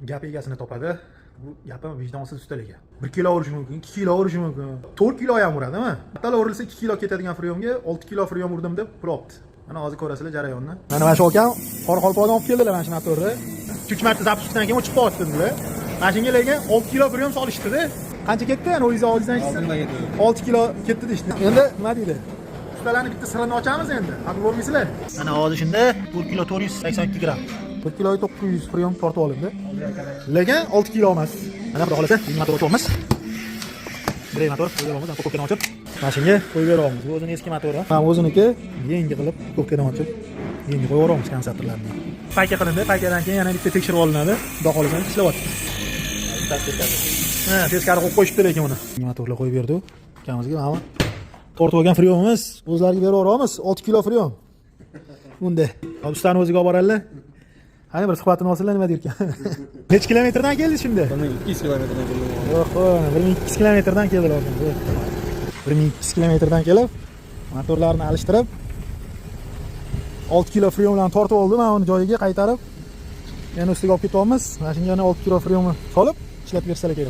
Gap egasini topadi. Bu gapim vijdonsiz ustaligi. 1 kilo urishi mumkin, 2 kilo urishi mumkin. 4 kilo ham uradimi? Hatto urilsa 2 kilo ketadigan freonga 6 kilo freon urdim deb pul olibdi. Mana hozir ko'rasizlar jarayonni. Mana shu akam Qoraqalpoqdan olib keldilar mana shu motorni. 3 marta запуск dan keyin o'chib qolyapti dedilar. Mana shunga lekin 6 kilo freon solishdi-da. Qancha ketdi? Yani o'zingiz og'zingizdan eshitsin. 6 kilo ketdi deyishdi. Endi nima deydi? Ustalarni bitta sirini ochamiz endi. Xafa bo'lmaysizlar. Mana hozir shunda 1 kilo 482 gramm. 1 kilo 900 freon tortib olindi. Lekin 6 kilo emas. Mana, xudo xolasa, yangi motor ochyapmiz. Bir motor qo'yib olamiz, упаковка ni ochib, mana shunga qo'yib beryapmiz. Bu o'zini eski motori. Mana o'ziniki yangi qilib, упаковка dan ochib, yangi qo'yib yuboramiz kondensatorlarni. Пайка qilindi, пайка dan keyin yana bitta tekshirib olinadi. Xudo xolasa, ishlayapti. Ha, teskari qo'yib qo'yishibdi lekin uni. Motorlar qo'yib berdi. Ukamizga mana tortib olgan freonimiz o'zlariga berib yuboramiz. 6 kilo freon. Unda. Hop, ustani o'ziga olib boradilar. Qani, bir suhbatini olsinlar, nima derkan. Necha kilometrdan keldingiz shunda? 1200 kilometrdan keldim. Yo'q, 1200 kilometrdan keldilar. 1200 kilometrdan kelib, motorlarni alishtirib, 6 kilo freon bilan tortib oldi. Mana uni joyiga qaytarib, yana ustiga olib ketyapmiz. Mana shunga yana 6 kilo freonni solib, ishlatib bersalar kerak.